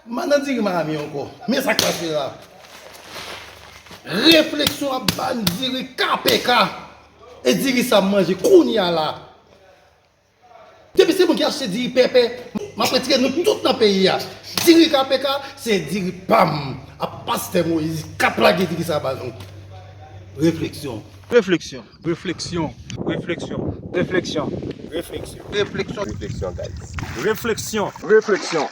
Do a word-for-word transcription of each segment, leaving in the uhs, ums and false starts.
M pa nan diri Miami ankò. Men sa k pase la. Refleksyon ap ban diri K P K. E diri sa m manje kounye a la. Depi se moun ki achte diri Pèpè, m ap retire nou tout nan peyi a. Diri K P K, se diri pa m. A pastè Moyiz k ap lage diri sa ba nou. Refleksyon. Refleksyon. Refleksyon. Refleksyon. Refleksyon. Refleksyon. Refleksyon. Refleksyon, guys. Refleksyon. Refleksyon.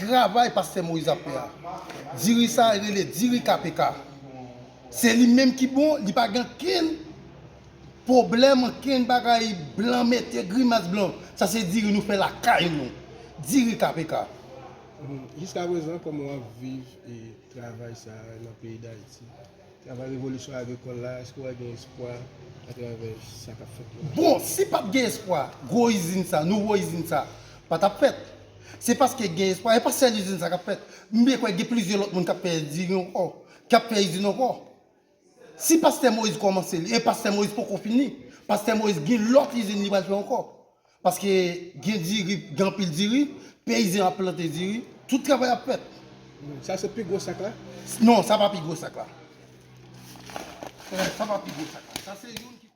Travay pastè Moyiz ap fè a. Diri sa rele diri K P K. Se li menm ki bon, li pa gen ankenn pwoblèm, ankenn bagay blan mete, grimas blan. Sa se diri nou fè lakay nou. Diri K P K. Mhm. Jiskaprezan, kòman w ap viv e travay sa a nan peyi Dayiti? Travay revolisyon agrikòl la, èske w wè gen espwa atravè sa k ap fèt la? Bon, si pa t gen espwa, gwo izin sa, nouvo izin sa, pa t ap fèt. Se paske gen espwa, e pa sèl izin sa k ap fèt. M byen kwè gen plizyè lòt moun k ap fè diri ankò, k ap fè izin ankò. Si pastè Moyiz kòmanse li, e pastè Moyiz poko fini, pastè Moyiz gen lòt izin li pral fè ankò. Paske gen diri, gen anpil diri, peyizan ap plante diri, tout travay ap fèt. Sa se pi gwo sak la? Non, sa pa pi gwo sak la. Eh, sa pa pi gwo sak la. Sa se youn ki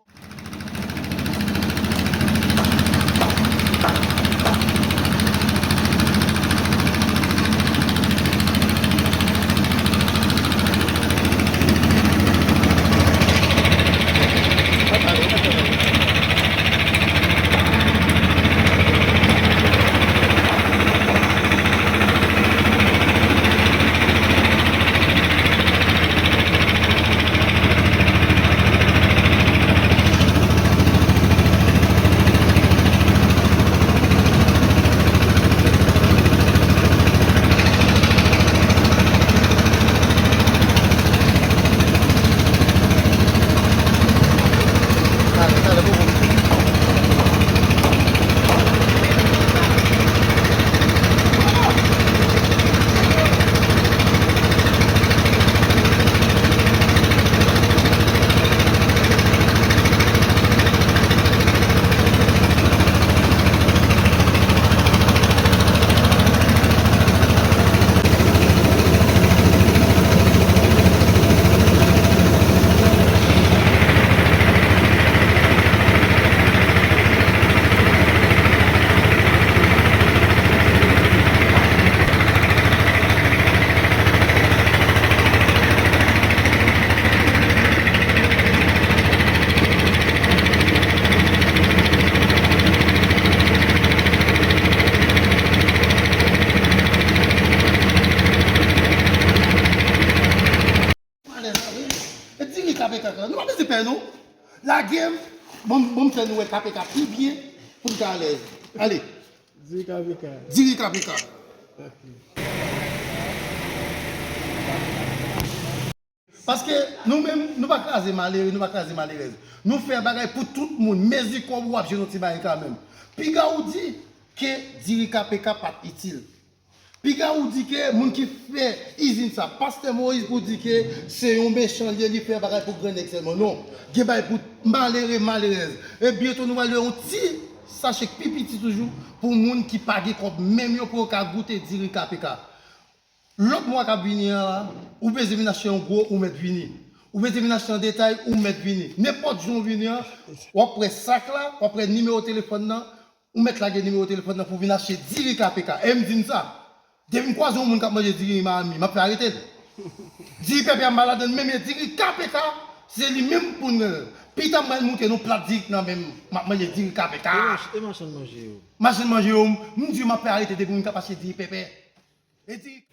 Alèz la, wi. E diri K P K la, nou pa bezwen pè, non. Lage m, bon, bon, m fè nou wè K P K pi byen pou n ka alèz. Ale. Diri K P K. Diri K P K. Ok. Paske nou menm, nou pa kraze malere, nou pa kraze malerèz. Nou fè bagay pou tout moun. Mezi kòb ou ap jwenn yon ti bagay kanmenm. Piga ou di ke diri K P K pa t itil. Piga ou di ke moun ki fè izin sa, pastè Moyiz, pou di ke se yon mechan li ye, li fè bagay pou grannèg sèlman. Non, gen bagay pou malere, malerèz. E byento nou pral wè yon ti sachè k pi piti toujou pou moun ki pa gen kòb menm yo pou yo ka goute diri K P K. Lòt mwa k ap vini an la, ou bezwen vin achte yon gwo, ou mèt vini. Ou bezwen vin achte an detay, ou mèt vini. Nenpòt jan w vini an, w ap wè sak la, w ap wè nimewo telefòn nan, ou mèt lage nimewo telefòn nan pou w vin achte diri K P K. E m di n sa, depi m kwaze yon moun k ap manje diri Miami, m ap fè arete l. Diri pèpè a m pa ladan l, men, men diri K P K, se li menm pou n. Pita m pral montre nou plat diri k nan men m, m ap manje diri K P K. E machann manje yo? Machann manje yo, m di yo m ap fè arete depi moun k ap achte diri pèpè. E diri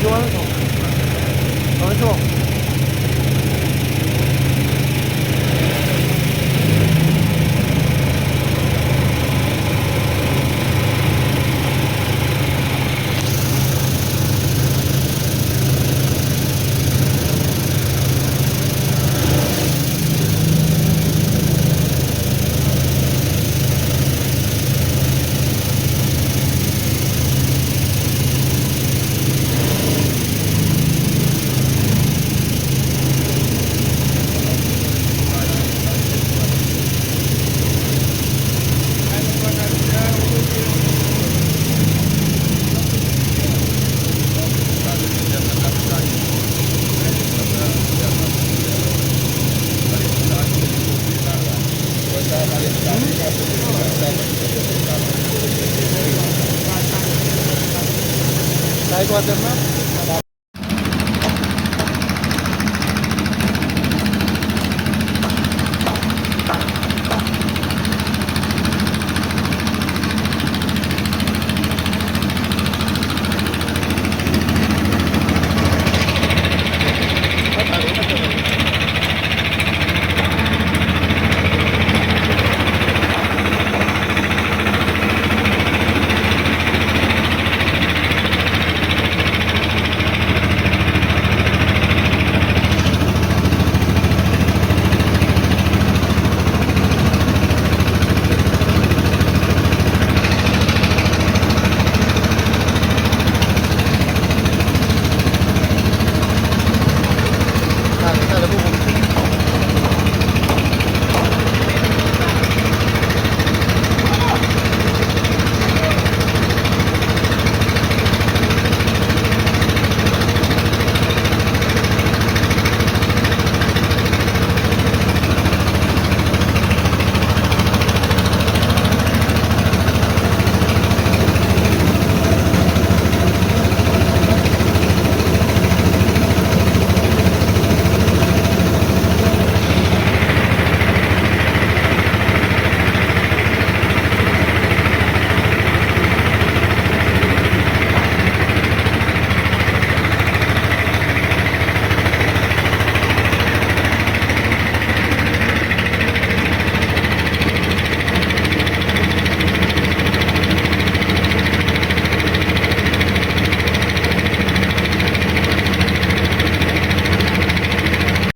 Bonjour. Bonjour.